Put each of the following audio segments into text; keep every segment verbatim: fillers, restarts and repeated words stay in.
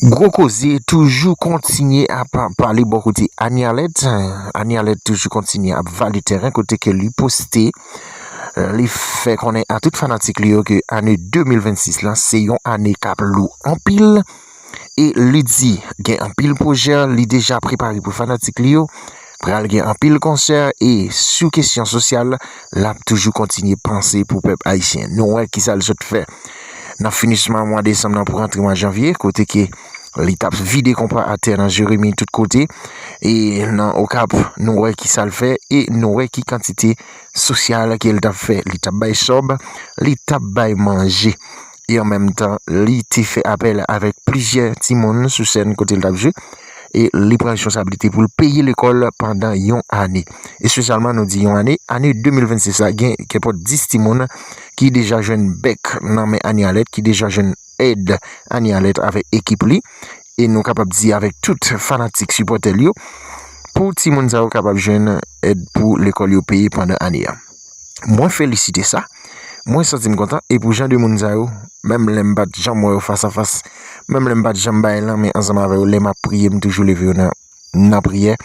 Gwo koze toujou kontinye ap pale bò kote Anialet. Anialet toujou kontinye ap vale tèren kote ke li poste, li fè konnen a tout fanatik li yo ke ane de mil vennsis lan se yon ane k ap lou anpil. E li di gen anpil pwojè li deja prepare pou fanatik li yo. Pral gen anpil konsè e sou kesyon sosyal, l ap toujou kontinye panse pou pèp ayisyen. Nou wè kisa l sot fè nan finisman mwa desanm nan pou rantre mwa janvye, kote ke li t ap vide konpa atè nan Jeremi tout kote. E nan Okap, nou wè kisa l fè e nou wè ki kantite sosyal ke l t ap fè. Li t ap bay sòb, li t ap bay manje. E an menm tan, li te fè apèl avèk plizyè timoun sou sèn kote l t ap jwe. E li pran responsablite pou l peye lekòl pandan yon ane. Espesyalman, nou di yon ane, ane de mil vennsis la, gen kenpòt dis timoun ki deja jwenn bèk nan men Anialet, ki deja jwenn èd Anialet avèk ekip li. E nou kapab di avèk tout fanatik, sipòtè l yo, pou timoun sa yo kapab jwenn èd pou lekòl yo peye pandan ane a. Mwen felisite sa. Mwen santi m kontan. E pou jan de moun sa yo, menm lè m pa t janm wè yo fas a fas, menm lè m pa t janm bay lanmen ansanm avè yo, lè m ap priye, m toujou leve yo nan, nan priyè.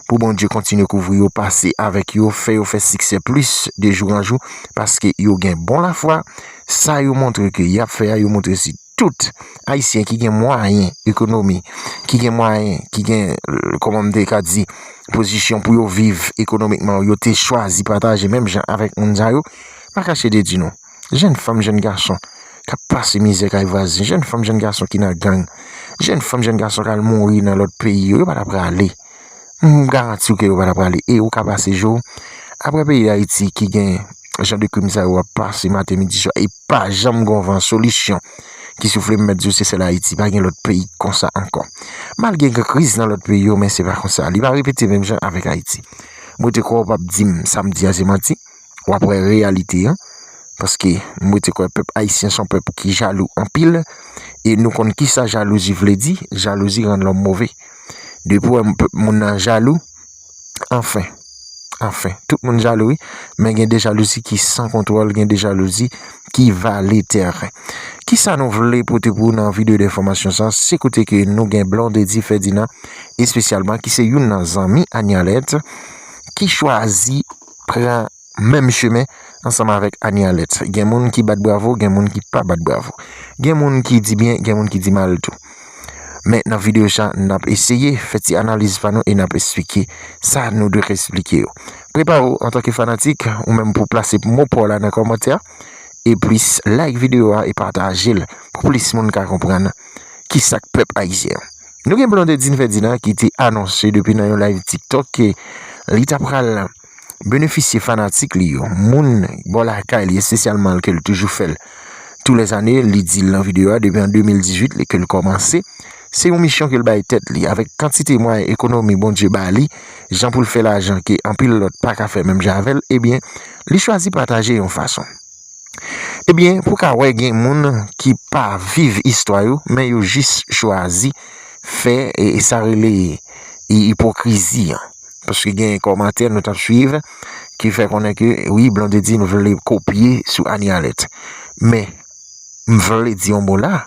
Pou Bondye kontinye kouvri yo, pase avèk yo, fè yo fè siksè plis de jou an jou, paske yo gen bon lafwa. Sa yo montre ke y ap fè a, yo montre si tout Ayisyen ki gen mwayen ekonomi, ki gen mwayen, ki gen, kòman m te ka di, pozisyon pou yo viv ekonomikman, yo te chwazi pataje menm jan avèk moun sa yo, pa kache de di nou. Jèn fanm, jèn gason k ap pase mizè kay vwazen, jèn fanm, jèn gason ki nan gang, jèn fanm, jèn gason k al mouri nan lòt peyi yo, yo pa ta prale. M garanti w ke yo pa ta prale. E ou ka pase jou apre peyi Dayiti ki gen jan de krim sa yo ap pase maten, midi, swa, e pa janm gon van solisyon ki soufle. M mèt di w se sèl Ayiti, pa gen lòt peyi konsa ankò. Malgre gen kriz nan lòt peyi yo, men se pa konsa. Li pa repete menm jan avèk Ayiti. Mwen te kwè w p ap di m sa m di a se manti. W ap wè reyalite an. Paske mwen te kwè pèp ayisyen se yon pèp ki jalou anpil. E nou konn kisa jalouzi vle di. Jalouzi rann lòm move. Depi w wè moun nan jalou, anfen, anfen, tout moun jalou wi, men gen de jalouzi ki san kontwòl, gen de jalouzi ki vale tèren. Kisa nou vle pote pou ou nan videyo de enfòmasyon sa? Se kote ke nou gen Blondedy Ferdinand, espesyalman, ki se youn nan zanmi Anialet, ki chwazi pran menm chemen ansanm avèk Anialet. Gen moun ki bat bravo, gen moun ki pa bat bravo. Gen moun ki di byen, gen moun ki di mal tou. Men nan videyo sa, n ap eseye fè ti analiz pa nou e n ap esplike sa nou dwe esplike yo. Prepare w antanke fanatik, ou menm pou plase mo pa w la nan kòmantè a, e plis like videyo a e pataje l pou plis moun ka konprann kisa k pèp ayisyen an. Nou gen Blondedy Ferdinand ki te anonse depi nan yon live TikTok ke li ta pral benefisye fanatik li yo, moun bò lakay li espesyalman ke l toujou fè l tou lèzane, li di l nan videyo a depi an de mil dizuit li ke l kòmanse. Se yon misyon ke l bay tèt li, avèk kantite mwayen ekonomi Bondye ba li, jan pou l fè lajan ke anpil lòt pa ka fè menm jan avè l, ebyen, li chwazi pataje yon fason. Ebyen, pou ka wè gen moun ki pa viv istwa yo, men yo jis chwazi fè e, e sa rele i- ipokrizi an. Paske gen kòmantè nou t ap swiv ki fè konnen ke wi, Blondedy vle kopye sou Anialet. Men, m vle di yon mo la,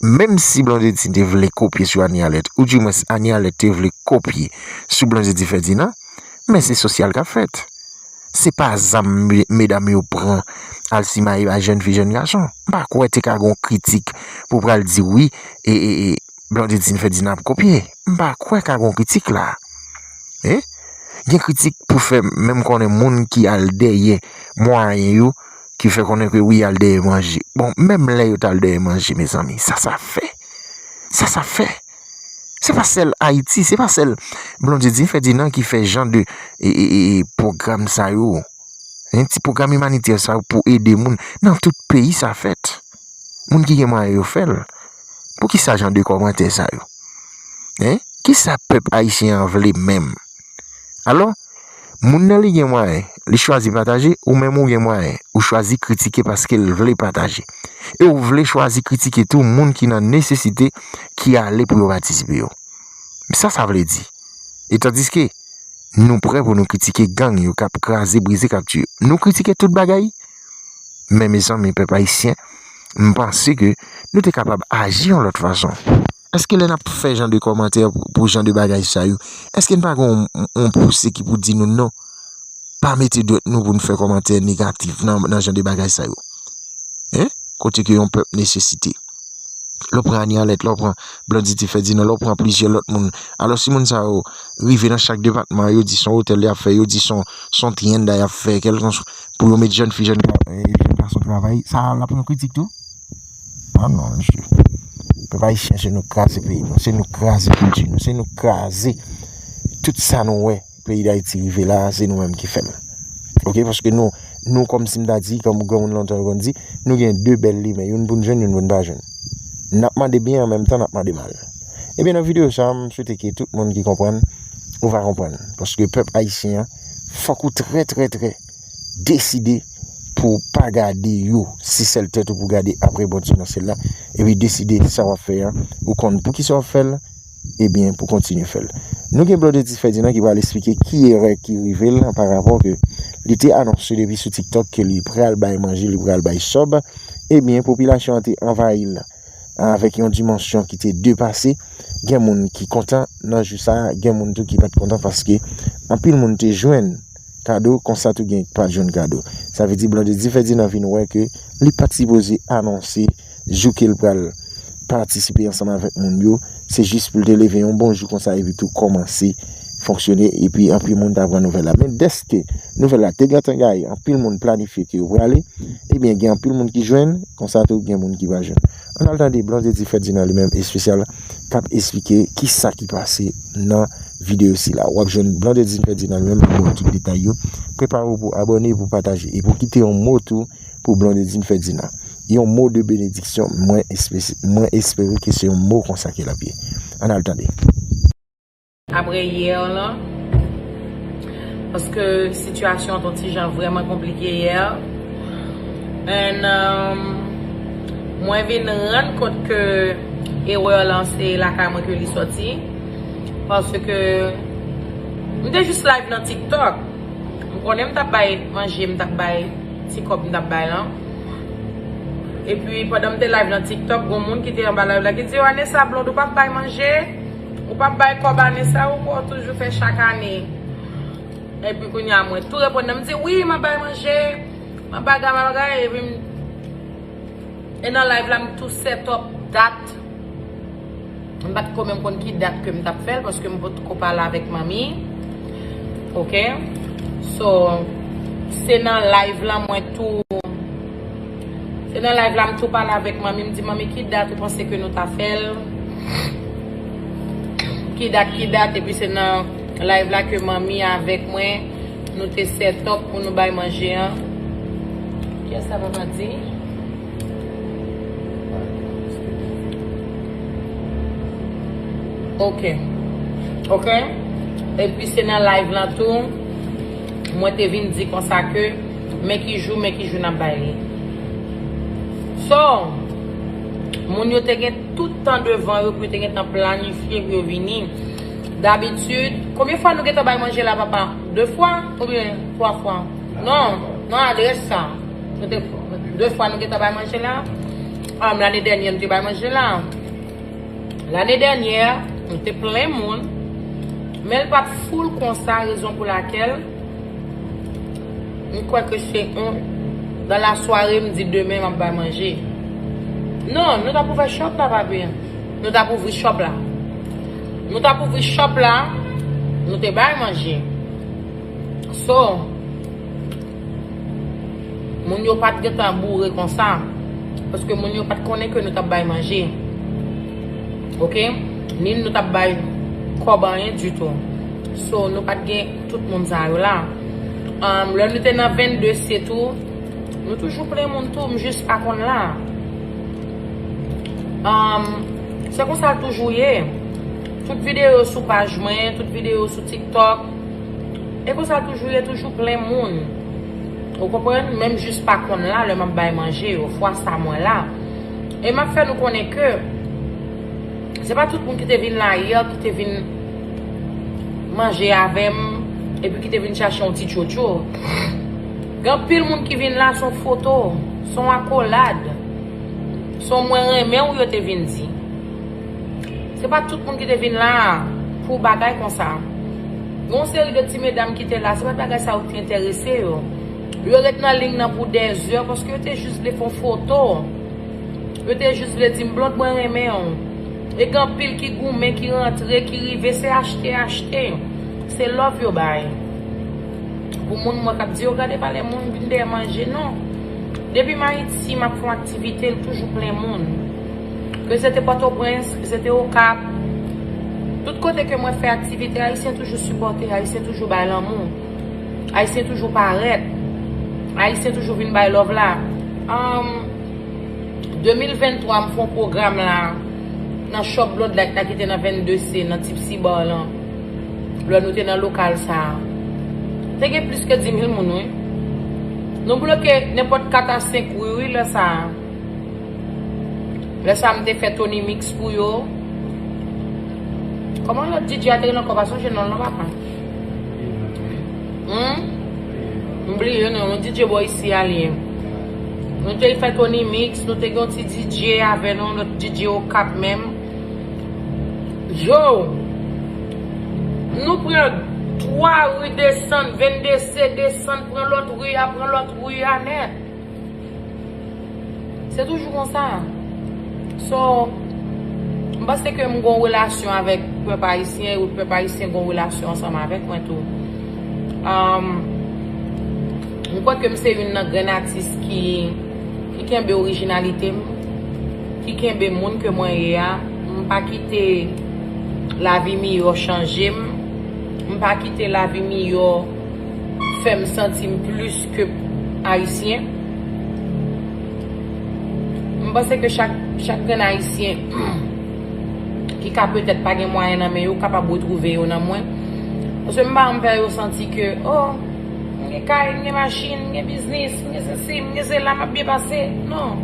menm si Blondedy te vle kopye sou Anialet, oudimwens Anialet te vle kopye sou Blondedy Ferdinand, men se sosyal k ap fèt. Se pa zam me- medam yo pran al simaye bay jèn fi, jèn gason. M pa kwè te ka gon kritik pou pral di wi, e, e, e Blondedy Ferdinand ap kopye. M pa kwè ka gon kritik la. E? Gen kritik pou fè menm konnen moun ki al dèyè mwayen yo, ki fè konnen ke wi, al dèyè manje. Bon, menm lè yo t al dèyè manje, mezanmi, sa sa fè? Sa sa fè? Se pa sèl Ayiti, se pa sèl Blondedy Ferdinand ki fè jan de e, e, e, pwogram sa yo. Hein, ti pwogram imanitè sa yo pou ede moun nan tout peyi sa fèt. Moun ki gen mwayen yo fè l. Poukisa jan de kòmantè sa yo? Hein? Kisa pèp ayisyen an vle menm? Alò, moun nan li gen mwayen, li chwazi pataje, ou menm ou gen mwayen, ou chwazi kritike paske l vle pataje. E ou vle chwazi kritike tou moun ki nan nesesite, ki ale pou yo patisipe yo. Sa sa vle di? E tandiske nou prè pou nou kritike gang yo k ap kraze, brize, k ap tiye. Nou kritike tout bagay. Men mezanmi, pèp ayisyen, m panse ke nou te kapab aji yon lòt fason. Èske lè n ap fè jan de kòmantè pou, pou jan de bagay sa yo, èske n pa gen yon, yon pouse ki pou di nou non? Pa mete dwèt nou pou n fè kòmantè negatif nan, nan jan de bagay sa yo. Hein? Kote ke yon pèp nesesite. Lè w pran Anie Alerte, lè w pran Blondedy Ferdinand, lè w pran plizyè lòt moun. Alò, si moun sa yo rive nan chak depatman, yo di se yon otèl y ap fè, yo di se yon, se yon tienda y ap fè, kèlkanswa, pou yo met jèn fi, jèn ga-, eh, jèn gason travay, sa l ap yon kritik tou? Ah non, mesye. Pèp ayisyen, se nou k kraze peyi nou, se nou k kraze kilti nou, se nou k kraze tout sa nou wè peyi Dayiti rive la, se nou menm ki fè l. Oke, paske nou, nou kòmsi m ta di, kòm granmoun lontan yo konn di, nou gen de bèl limen, youn pou n jwenn, youn pou n pa jwenn. N ap mande byen, an menm tan, n ap mande mal. Ebyen, nan videyo sa a, m swete ke tout moun ki konprann, ou va konprann. Paske pèp ayisyen an, fòk ou trè, trè, trè deside pou w pa gade yo, si sèl tèt ou pou gade apre Bondye nan syèl la, epi deside sa w ap fè a, ou konn poukisa w ap fè l, ebyen, pou kontinye fè l. Nou gen Blondedy Ferdinand ki pral esplike ki erè ki rive l pa rapò ke li te anonse depi sou TikTok ke li pral bay manje, li pral bay sub, ebyen, popilasyon an te anvayi l avèk yon dimansyon ki te depase. Gen moun ki kontan nan jou sa a, gen moun tou ki pa t kontan paske anpil moun te jwenn kado, konsa tou gen ki pa t jwenn kado. Sa vle di Blondedy Ferdinand vin wè ke li pa t sipoze anonse jou ke l pral patisipe ansanm avèk moun yo, se jis pou l te leve yon bon jou konsa epi tou kòmanse fonksyone, epi anpil moun ta pran nouvèl la. Men dèske nouvèl la te gentan gaye, anpil moun planifye ke yo prale, ebyen, gen anpil moun ki jwenn, konsa tou gen moun ki pa jwenn. Ann al tande Blondedy Ferdinand li menm espesyal k ap esplike kisa ki pase nan videyo sila. W ap jwenn Blondedy Ferdinand li menm ap ba w tout detay yo. Prepare w pou abòne, pou pataje e pou kite yon mo tou pou Blondedy Ferdinand. Yon mo de benediksyon, mwen espesi-, mwen espere ke se yon mo konsa ke l ap ye. Ann al tande. Apre yè lan, paske sitiyasyon an t yon ti jan vrèman konplike yè. And, um, mwen vin rann kont ke erè lan se lakay mwen ke li sòti. Paske m te jis live nan TikTok. M konnen m t ap bay manje, m t ap bay ti kòb m t ap bay lan. Epi, pandan m te live nan TikTok, gon moun ki te anba live la ki di, "Yo, Anessa, Blonde, ou p ap bay manje? Ou p ap bay kòb ane sa, ou kwè w toujou fè chak ane?" Epi kounye a, mwen tou reponn nan, m di, "Wi, m ap bay manje, m ap bagay, m ap bagay." Epi m, e nan live la, m tou set up dat. M pa t ko menm konn ki dat ke m t ap fè l, paske m potko pale avèk manmi. Oke? So, se nan live la, mwen tou Se nan live la, m tou pale avèk manmi, m di, "Manmi, ki dat ou panse ke nou ta fè l? Ki dat, ki dat?" Epi se nan live la ke manmi avèk mwen, nou te set up pou nou bay manje an. Kiyès sa papa di? Oke. Oke? Epi se nan live la tou, mwen te vin di konsa ke men ki jou, men ki jou n ap bay li. So, moun yo te gen tout tan devan yo pou yo te gentan planifye pou yo vini. Dabitid, konbyen fwa nou gentan bay manje la, papa? De fwa oubyen twa fwa? Non, nan adrès sa. Nou te, de fwa nou gentan bay manje la. Ah, lane dènyè, nou te bay manje la. Lane dènyè, nou te plen moun, men l pa t full konsa, rezon pou lakèl m kwè ke se yon, dans la soirée, m di, "Demen, m ap bay manje." Non, nou t ap ouvè shop la, papi. Nou t ap ouvri shop la. Nou t ap ouvri shop la, nou te bay manje. So, moun yo pa t gentan boure konsa, paske moun yo pa t konnen ke nou t ap bay manje. Oke? Ni nou t ap bay kòb anyen ditou. So, nou pa t gen tout moun sa yo la. Um, lè nou te nan vennde C tou, nou toujou plen moun tou, m jis pa konn la. Um, se konsa l toujou ye. Tout videyo sou paj mwen, tout videyo sou TikTok, e konsa l toujou ye, toujou plen moun. Ou konprann? Men m jis pa konn la, lè m ap bay manje yo, fwa sa mwen la. E m ap fè nou konnen ke se pa tout moun ki te vin la yè, ki te vin manje avè m, epi ki te vin chache yon ti tchotcho. Gen anpil moun ki vin la, se yon foto, se yon akolad, se yon mwen renmen w yo te vin di. Se pa tout moun ki te vin la pou bagay konsa. Gen yon seri de ti medam ki te la, se pa bagay sa yo ki te enterese yo. Yo ret nan liy nan pou dèzè paske yo te jis vle fè yon foto. Yo te jis vle di m, "Blonde, mwen renmen w." E gen anpil ki goumen, ki rantre, ki rive, se achte, achte. Se love yo bay. Pou moun mwen k ap di yo gade pale moun vin dèyè manje, non. Depi m Ayiti, m ap fè yon aktivite, l toujou plen moun. Ke se te Pòtoprens, ke se te Okap, tout kote ke mwen fè aktivite, Ayisyen toujou sipòte, Ayisyen toujou bay lanmou. Ayisyen toujou parèt. Ayisyen toujou vin bay love la. Um, de mil venntwa, m fè yon pwogram la nan Shop Bloodlight la ki te nan vennde C, nan Tipsy Bar lan. Lè nou te nan lokal sa a. Te gen plis ke dis mil moun, wi. Nou bloke nenpòt kat a senk ri, wi, lè sa a. Lè sa a, m te fè Tony Mix pou yo. Kòman lòt D J a te rele ankò? Pa sonje non l non, papa. Hmm? M bliye non, yon D J bò isi a li ye. Nou te fè Tony Mix, nou te gen yon ti D J avè nou, lòt D J Okap menm. Yo! Nou pran twa ri desann, vennde C desann, pran lòt ri a, pran lòt ri a nèt. Se toujou konsa. So, m panse ke m gon relasyon avèk pèp ayisyen, e pèp ayisyen gon relasyon ansanm avèk mwen tou. Um, m kwè ke m se youn nan grenn atis ki, ki kenbe orijinalite m, ki kenbe moun ke mwen ye a. M pa kite lavi miyò chanje m. M pa kite lavi miyò fè m santi m plis ke Ayisyen. M panse ke chak, chak grenn Ayisyen ki ka petèt pa gen mwayen nan men yo, kapab retwouve yo nan mwen. Paske m pa anvi fè yo santi ke, oh, m gen kay, m gen machin, m gen biznis, m gen sesi, m gen sela, m ap byen pase. Non.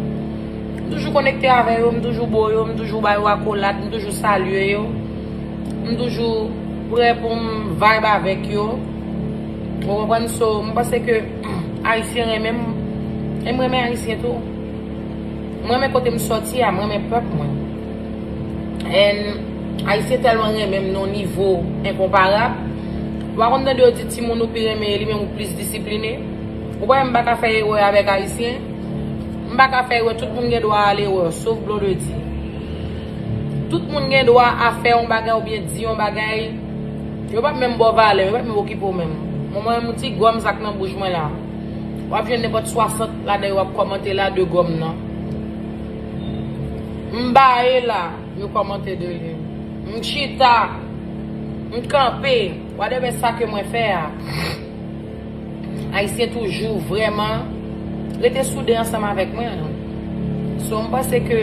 M toujou konekte avè yo, m toujou bo yo, m toujou ba yo akolad, m toujou salye yo. M toujou prè pou m vibe avèk yo. Ou konprann? So, m panse ke Ayisyen renmen m. E m renmen Ayisyen tou. M renmen kote m sòti a, m renmen pèp mwen. And Ayisyen tèlman renmen m nan yon nivo enkonparab. Ou pa konn tande yo di timoun ou pi renmen li menm ou plis disipline. Ou pa wè m pa ka fè erè avèk Ayisyen? M pa ka fè erè, tout moun gen dwa al erè, sof Blondedy. Tout moun gen dwa a fè yon bagay oubyen di yon bagay. Yo p ap menm ba w valè, yo p ap menm okipe w menm. Mwen, mwen, yon ti gòm sa k nan bouch mwen la. W ap jwenn nenpòt swasant ladan yo ap kòmante la de gòm nan. M bare la, yo kòmante de li. M chita, m kanpe, whatever sa ke mwen fè a. Ayisyen toujou vrèman rete soude ansanm avèk mwen. So, m panse ke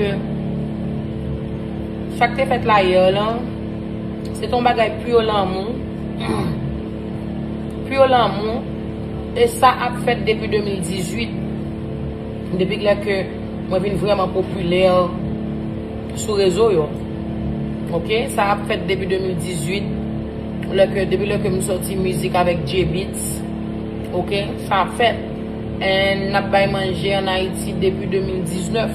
sa k te fèt la yè lan, se te yon bagay pure lanmou. Pure lanmou. E sa ap fèt depi de mil dizuit. Depi lè ke mwen vin vrèman popilè sou rezo yo. Ok, sa ap fèt depi de mil dizuit. Lè ke, depi lè ke m sòti mizik avèk J Beatz. Ok, sa ap fèt. And n ap bay manje an Ayiti depi de mil diznèf.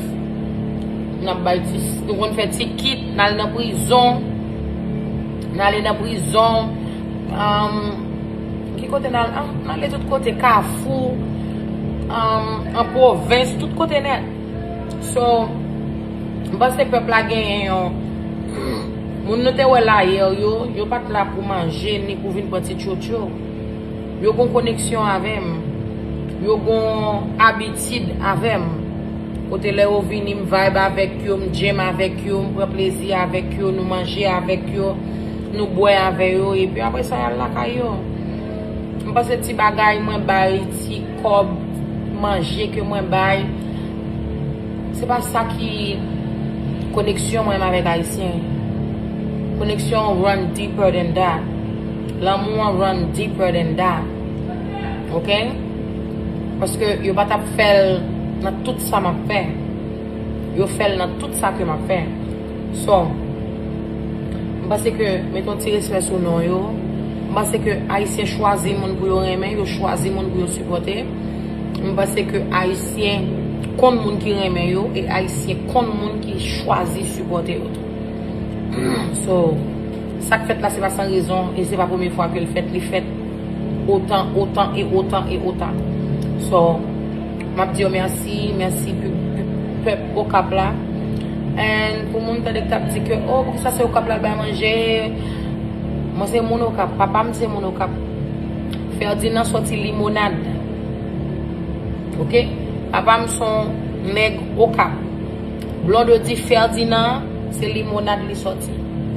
N ap bay ti, nou konn fè ti kit, n al nan prizon. N ale nan prizon. Um, ki kote n al? Ah, n ale tout kote, Kafou, um, an pwovens, tout kote nèt. So, m panse pèp la genyen yon, moun nou te wè la yè yo, yo pa t la pou manje ni pou vin pran ti tchotcho. Yo gon koneksyon avè m. Yo gon abitid avè m. Kote lè yo vini, m vibe avèk yo, m djèm avèk yo, m pran plezi avèk yo, nou manje avèk yo, nou bwè avè yo, epi apre sa, y al lakay yo. M panse ti bagay mwen bay, ti kòb, manje ke mwen bay, se pa sa ki koneksyon mwen menm avèk Ayisyen. Koneksyon an run deeper than that. Lanmou an run deeper than that. Ok? Paske yo pa t ap fè l nan tout sa m ap fè. Yo fè l nan tout sa ke m ap fè. So, m panse ke, mete yon ti respè sou non yo. M panse ke Ayisyen chwazi moun pou yo renmen, yo chwazi moun pou yo sipòte. M panse ke Ayisyen konn moun ki renmen yo, e Ayisyen konn moun ki chwazi sipòte yo tou. So, sa k fèt la, se pa san rezon, e se pa premye fwa ke l fèt, li fèt otan, otan, e otan, e otan. So, m ap di yo mèsi, mèsi pou, pou pèp Okap la. And pou moun tande k t ap di ke, oh, poukisa se Okap l al bay manje? Mwen se moun Okap, papa m se moun Okap. Ferdinand sòti Limonad. Ok? Papa m se yon nèg Okap. Blonde di Ferdinand, se Limonad li sòti.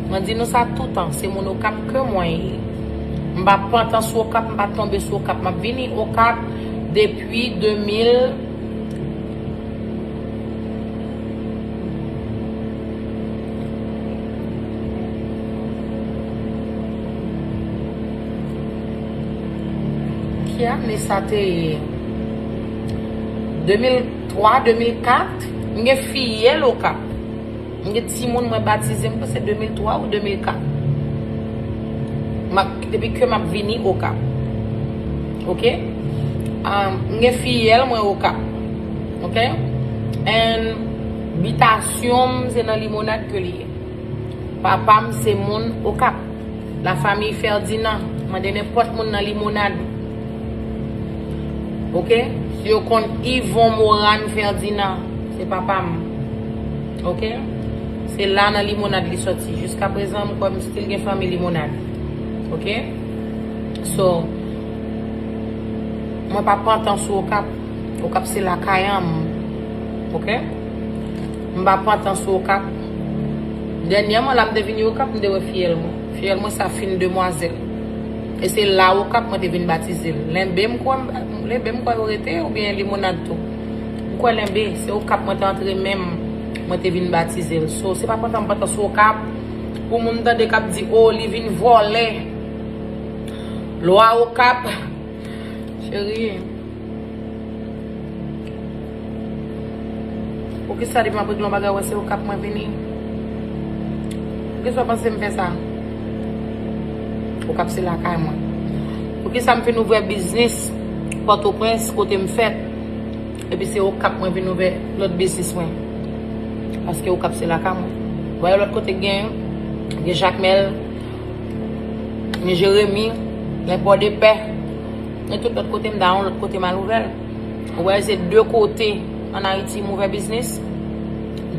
Mwen di nou sa toutan, se moun Okap ke mwen ye. M pa pantan sou Okap, m pa tonbe sou Okap. M ap vini Okap depi de mil. Ki ane sa te ye? De mil twa, de mil kat, m gen fiyèl Okap. M gen timoun mwen batize, m panse de mil twa ou de mil kat. M ap, depi ke m ap vini Okap. Ok? Um, m gen fiyèl mwen Okap. Ok? And bitasyon m se nan Limonad ke li ye. Papa m se moun Okap. La famille Ferdinand. Mande nenpòt moun nan Limonad. Ok? Si yo konn Yvon Moran Ferdinand, se papa m. Ok? Se la nan Limonad li sòti. Jiska prezan, m kwè m still gen fanmi Limonad. Ok? So, mwen pa pantan sou Okap. Okap se lakay an m. Ok? M pa pantan sou Okap. Dènyèman, la m te vini Okap, m te wè fiyèl mwen. Fiyèl mwen sa fin demwazèl. E se la Okap mwen te vin batize l. Lenbe m kwè, m- Lenbe m kwè yo rete, oubyen Limonad tou. M kwè Lenbe, se Okap mwen te antre menm, mwen te vin batize l. So, se pa pantan m pantan sou Okap, pou moun tande k ap di, oh, li vin vòlè. Lwa Okap, cheri. Poukisa depi m ap regle yon bagay, wè se Okap mwen vini? Poukisa w panse m fè sa? Okap se lakay mwen. Poukisa m fin ouvè biznis Pòtoprens kote m fèt? Epi se Okap mwen vin ouvè lòt biznis mwen. Paske Okap se lakay mwen. Wè lòt kote gen, gen Jakmèl, gen Jeremi, gen Pòdepè. Men tout lòt kote m ta yon lòt kote m al ouvè l. Ou wè, se de kote ann Ayiti m ouvè biznis.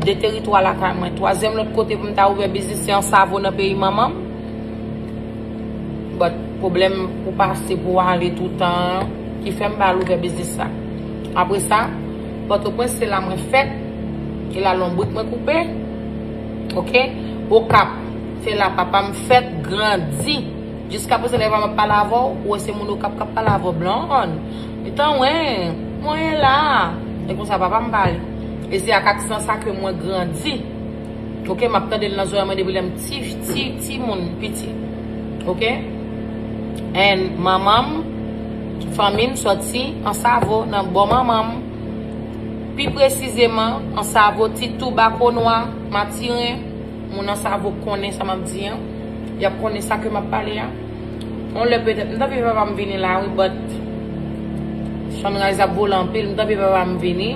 De teritwa lakay mwen. Twazyèm lòt kote pou m ta ouvè biznis, se Ansavo nan peyi manman m. But pwoblèm pou pase, pou ale toutan, ki fè m pa al ouvè biznis sa. Apre sa, Pòtoprens se la mwen fèt, e la lonbrik mwen koupe. Ok? Okap, se la papa m fèt, grandi. Jiska prezan lè m ap pale avè w, ou wè se moun Okap k ap pale avè w, Blonde. Etan, wen, mwen la. E konsa papa m pale. E se ak aksan sa ke mwen grandi. Ok, m ap tande l nan zòrèy mwen depi lè m ti, ti, ti moun piti. Ok? And manman m, fanmi m sòti Ansavo, nan bò manman m. Pi presizeman, Ansavo, Ti Touba, Konwa, Matiren. Moun Ansavo konnen sa m ap di an. Y ap konnen sa ke m ap pale a. Yon lè petèt, m t anvi papa m vini la, wi, but Sunrise ap vole anpil, m t anvi papa m vini.